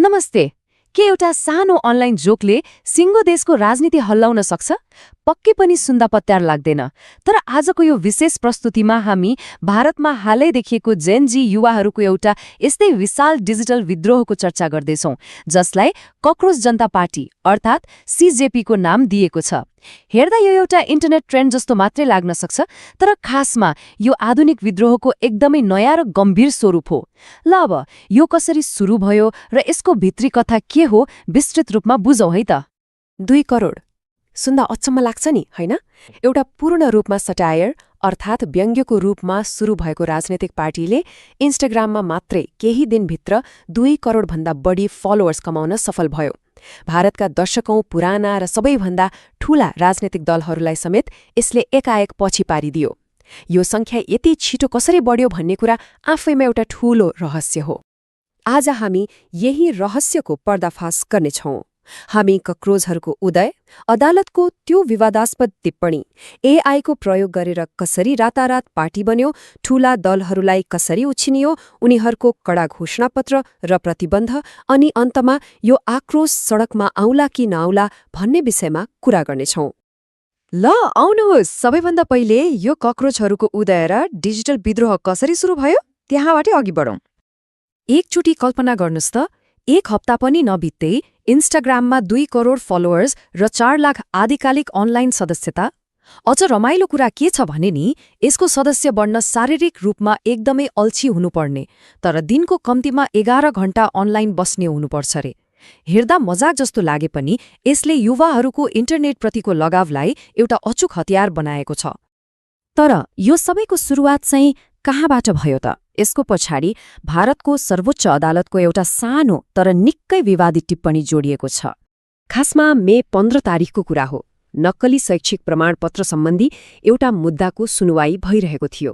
नमस्ते। के एउटा सानो अनलाइन जोकले सिङ्गो देशको राजनीति हल्लाउन सक्छ? पक्कै पनि सुन्दा पत्यार लाग्दैन। तर आजको यो विशेष प्रस्तुतिमा हामी भारतमा हालै देखिएको जेन जी युवाहरूको एउटा यस्तै विशाल डिजिटल विद्रोहको चर्चा गर्दैछौं, जसलाई कक्रोच जनता पार्टी अर्थात् सीजेपीको नाम दिएको छ। हेर्दा यो एउटा इन्टरनेट ट्रेन्ड जस्तो मात्रै लाग्न सक्छ, तर खासमा यो आधुनिक विद्रोहको एकदमै नयाँ र गम्भीर स्वरूप हो। ल अब यो कसरी सुरु भयो र यसको भित्री कथा के हो विस्तृत रूपमा बुझौँ है त। 2 करोड सुन्दा अचम्म लाग्छ नि, हैन? एउटा पूर्ण रूपमा सटायर अर्थात् व्यङ्ग्यको रूपमा सुरु भएको राजनैतिक पार्टीले इन्स्टाग्राममा मात्रै केही दिनभित्र 2 करोडभन्दा बढी फलोअर्स कमाउन सफल भयो। भारतका दशकौं पुराना र सबैभन्दा ठूला राजनैतिक दलहरूलाई समेत यसले एकाएक पछि पारिदियो। यो संख्या यति छिटो कसरी बढ्यो भन्ने कुरा आफैमा एउटा ठूलो रहस्य हो। आज हामी यही रहस्यको पर्दाफास गर्नेछौं। हामी कक्रोचहरूको उदय, अदालतको त्यो विवादास्पद टिप्पणी, एआईको प्रयोग गरेर कसरी रातारात पार्टी बन्यो, ठूला दलहरूलाई कसरी उछिनियो, उनीहरूको कडा घोषणापत्र र प्रतिबन्ध, अनि अन्तमा यो आक्रोश सडकमा आउला कि नआउला भन्ने विषयमा कुरा गर्नेछौं। ल आउनुहोस्, सबैभन्दा पहिले यो कक्रोचहरूको उदय र डिजिटल विद्रोह कसरी सुरु भयो त्यहाँबाटै अघि बढौं। एकचोटि कल्पना गर्नुहोस् त, एक हप्ता पनि नबित्दै इन्स्टाग्राममा 2 करोड फलोअर्स र 4 लाख आधिकारिक अनलाइन सदस्यता। अझ रमाइलो कुरा के छ भने नि, यसको सदस्य बन्न शारीरिक रूपमा एकदमै अल्छी हुनुपर्ने, तर दिनको कम्तीमा 11 घण्टा अनलाइन बस्ने हुनुपर्छ रे। हेर्दा मजाक जस्तो लागे पनि यसले युवाहरूको इन्टरनेटप्रतिको लगावलाई एउटा अचूक हतियार बनाएको छ। तर यो सबैको सुरुवात चाहिँ कहाँबाट भयो त? यसको पछाडि भारतको सर्वोच्च अदालतको एउटा सानो तर निकै विवादित टिप्पणी जोडिएको छ। खासमा मे 15 तारिखको कुरा हो। नक्कली शैक्षिक प्रमाणपत्र सम्बन्धी एउटा मुद्दाको सुनुवाई भइरहेको थियो।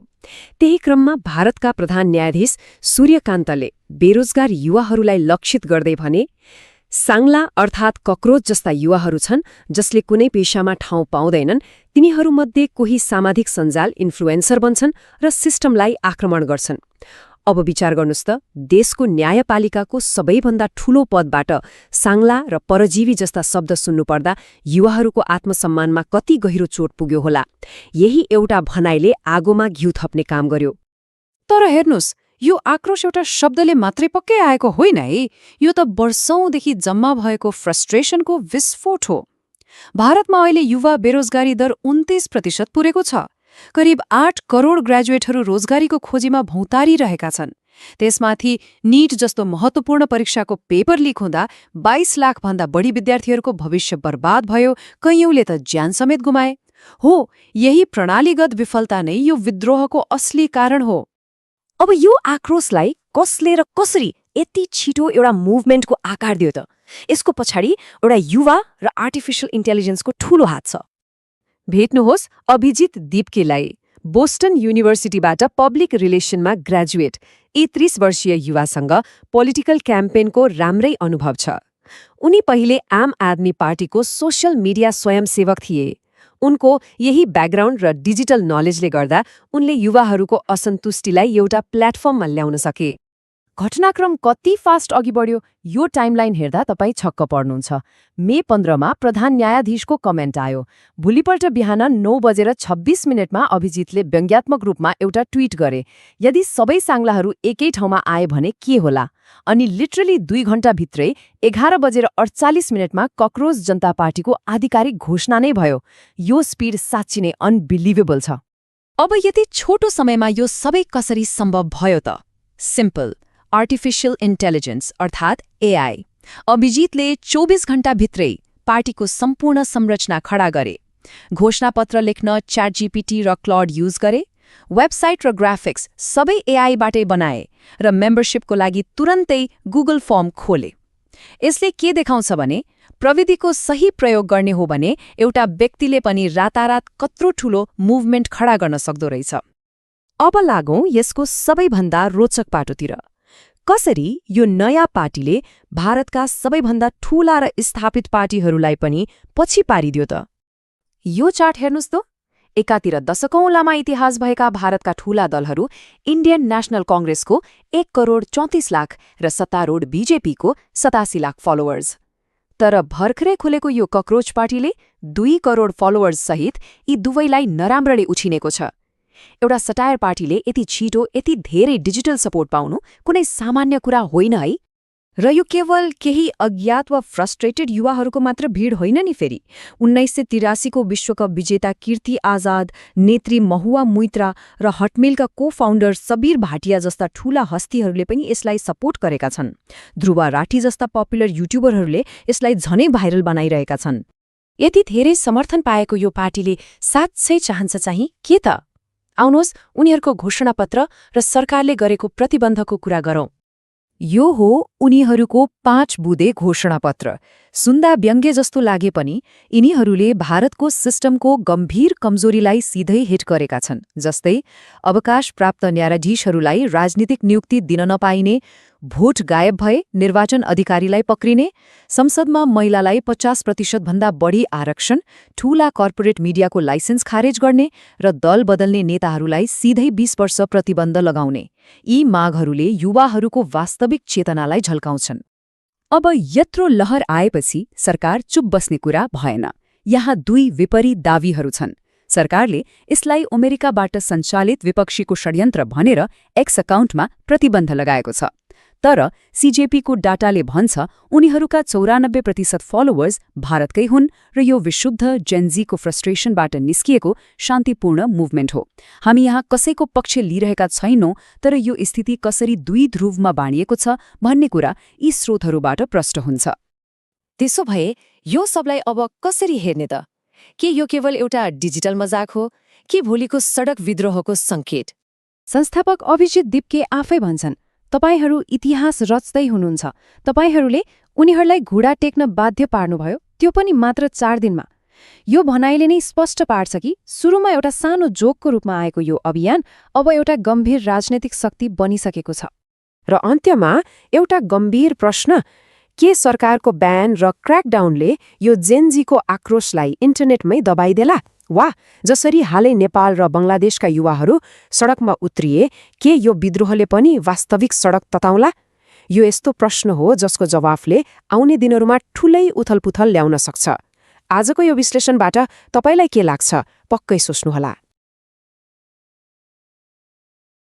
त्यही क्रममा भारतका प्रधान न्यायाधीश सूर्यकान्तले बेरोजगार युवाहरूलाई लक्षित गर्दै भने, सांग्ला अर्थात् कक्रोच जस्ता युवाहरू छन् जसले कुनै पेशामा ठाउँ पाउँदैनन्, तिनीहरूमध्ये कोही सामाजिक सञ्जाल इन्फ्लुएन्सर बन्छन् र सिस्टमलाई आक्रमण गर्छन्। अब विचार गर्नुहोस् त, देशको न्यायपालिकाको सबैभन्दा ठूलो पदबाट सांग्ला र परजीवी जस्ता शब्द सुन्नुपर्दा युवाहरूको आत्मसम्मानमा कति गहिरो चोट पुग्यो होला। यही एउटा भनाइले आगोमा घिउ थप्ने काम गर्यो। तर हेर्नुहोस्, यो आक्रोश एउटा शब्दले मात्रै पक्कै आएको होइन है। यो त वर्षौंदेखि जम्मा भएको फ्रस्ट्रेसनको विस्फोट हो। भारतमा अहिले युवा बेरोजगारी दर 29% पुगेको छ। करिब 8 करोड ग्रेजुएटहरू रोजगारीको खोजीमा भौँतारिरहेका छन्। त्यसमाथि नीट जस्तो महत्त्वपूर्ण परीक्षाको पेपर लिक हुँदा 22 लाखभन्दा बढी विद्यार्थीहरूको भविष्य बर्बाद भयो, कैयौंले त ज्यान समेत गुमाए। हो, यही प्रणालीगत विफलता नै यो विद्रोहको असली कारण हो। अब यो आक्रोशलाई कसले र कसरी यति छिटो एउटा मुभमेन्टको आकार दियो त? यसको पछाडि एउटा युवा र आर्टिफिशियल इन्टेलिजेन्सको ठूलो हात छ। भेट्नुहोस् अभिजित दीप्केलाई। बोस्टन युनिभर्सिटीबाट पब्लिक रिलेसनमा ग्रेजुएट, यी 30 वर्षीय युवासँग पोलिटिकल क्याम्पेनको राम्रै अनुभव छ। उनी पहिले आम आदमी पार्टीको सोशल मिडिया स्वयंसेवक थिए। उनको यही ब्याकग्राउन्ड र डिजिटल नलेजले गर्दा उनले युवाहरूको असन्तुष्टिलाई एउटा प्लेटफर्ममा ल्याउन सके। घटनाक्रम कति फास्ट अघि बढ्यो यो टाइमलाइन हेर्दा तपाईँ छक्क पर्नुहुन्छ। मे 15 मा प्रधान न्यायाधीशको कमेन्ट आयो। भोलिपल्ट बिहान 9:26 मा अभिजितले व्यङ्ग्यात्मक रूपमा एउटा ट्विट गरे, यदि सबै सांग्लाहरू एकै ठाउँमा आए भने के होला? अनि लिटरली 2 घण्टाभित्रै 11:48 मा कक्रोच जनता पार्टीको आधिकारिक घोषणा नै भयो। यो स्पिड साँच्चै नै अनबिलिभेबल छ। अब यति छोटो समयमा यो सबै कसरी सम्भव भयो त? सिम्पल, आर्टिफिशियल इन्टेलिजेन्स अर्थात् एआई। अभिजितले 24 घण्टाभित्रै पार्टीको सम्पूर्ण संरचना खडा गरे। घोषणापत्र लेख्न च्याटजीपीटी र क्लॉड युज गरे। वेबसाइट र ग्राफिक्स सबै एआईबाटै बनाए र मेम्बरशिपको लागि तुरन्तै गुगल फर्म खोले। यसले के देखाउँछ भने प्रविधिको सही प्रयोग गर्ने हो भने एउटा व्यक्तिले पनि रातारात कत्रो ठूलो मुभमेन्ट खडा गर्न सक्दो रहेछ। अब लागौं यसको सबैभन्दा रोचक पाटोतिर। कसरी यो नयाँ पार्टीले भारतका सबैभन्दा ठूला र स्थापित पार्टीहरूलाई पनि पछि पारिदियो त? यो चार्ट हेर्नुहोस् त। एकातिर दशकौं लामा इतिहास भएका भारतका ठूला दलहरू इन्डियन नेशनल कङ्ग्रेसको 1,34,00,000 र सत्तारूढ बीजेपीको 87,00,000 फलोअर्स। तर भर्खरै खुलेको यो कक्रोच पार्टीले 2 करोड फलोअर्स सहित यी दुवैलाई नराम्ररी उछिनेको छ। एउटा सटायर पार्टीले यति छिटो यति धेरै डिजिटल सपोर्ट पाउनु कुनै सामान्य कुरा होइन है। र यो केवल केही अज्ञात वा फ्रस्ट्रेटेड युवाहरूको मात्र भिड होइन नि फेरि। 1983 को विश्वकप विजेता कीर्ति आजाद, नेत्री महुआ मोइत्रा र हटमेलका को-फाउन्डर सबीर भाटिया जस्ता ठूला हस्तीहरूले पनि यसलाई सपोर्ट गरेका छन्। ध्रुवा राठी जस्ता पपुलर युट्युबरहरूले यसलाई झनै भाइरल बनाइरहेका छन्। यति धेरै समर्थन पाएको यो पार्टीले साँच्चै चाहन्छ चाहिँ के त? आउनुहोस् उनीहरूको घोषणापत्र र सरकारले गरेको प्रतिबन्धको कुरा गरौं। यो हो उनीहरूको 5 बुँदे घोषणापत्र। सुन्दा व्यङ्ग्य जस्तो लागे पनि यिनीहरूले भारतको सिस्टमको गम्भीर कमजोरीलाई सिधै हिट गरेका छन्। जस्तै अवकाश प्राप्त न्यायाधीशहरूलाई राजनीतिक नियुक्ति दिन नपाइने, भोट गायब भए निर्वाचन अधिकारीलाई पक्रिने, संसदमा महिलालाई 50% भन्दा बढी आरक्षण, ठूला कर्पोरेट मिडियाको लाइसेन्स खारेज गर्ने र दल बदल्ने नेताहरूलाई सिधै 20 वर्ष प्रतिबन्ध लगाउने। यी मागहरूले युवाहरूको वास्तविक चेतनालाई झल्काउँछन्। अब यत्रो लहर आएपछि सरकार चुप बस्ने कुरा भएन। यहाँ 2 विपरीत दावीहरू छन्। सरकारले यसलाई अमेरिकाबाट सञ्चालित विपक्षीको षड्यन्त्र भनेर एक्स अकाउन्टमा प्रतिबन्ध लगाएको छ। तर सीजेपीको डाटाले भन्छ उनीहरूका 94% फलोवर्स भारतकै हुन् र यो विशुद्ध जेनजीको फ्रस्ट्रेसनबाट निस्किएको शान्तिपूर्ण मुभमेन्ट हो। हामी यहाँ कसैको पक्ष लिइरहेका छैनौं, तर यो स्थिति कसरी 2 ध्रुवमा बाँडिएको छ भन्ने कुरा यी स्रोतहरूबाट प्रष्ट हुन्छ। त्यसो भए यो सबलाई अब कसरी हेर्ने त? के यो केवल एउटा डिजिटल मजाक हो कि भोलिको सडक विद्रोहको सङ्केत? संस्थापक अभिजित दिप्के आफै भन्छन्, तपाईहरू इतिहास रच्दै हुनुहुन्छ। तपाईहरूले उनीहरूलाई घुँडा टेक्न बाध्य पार्नुभयो, त्यो पनि मात्र 4 दिनमा। यो भनाइले नै स्पष्ट पार्छ कि सुरुमा एउटा सानो जोकको रूपमा आएको यो अभियान अब एउटा गम्भीर राजनैतिक शक्ति बनिसकेको छ। र अन्त्यमा एउटा गम्भीर प्रश्न, के सरकारको ब्यान र क्र्याकडाउनले यो जेनजीको आक्रोशलाई इन्टरनेटमै दबाइदेला? वा जसरी हालै नेपाल र बङ्गलादेशका युवाहरू सडकमा उत्रिए, के यो विद्रोहले पनि वास्तविक सडक तताउला? यो यस्तो प्रश्न हो जसको जवाफले आउने दिनहरूमा ठूलै उथलपुथल ल्याउन सक्छ। आजको यो विश्लेषणबाट तपाईलाई के लाग्छ? पक्कै सोच्नुहोला।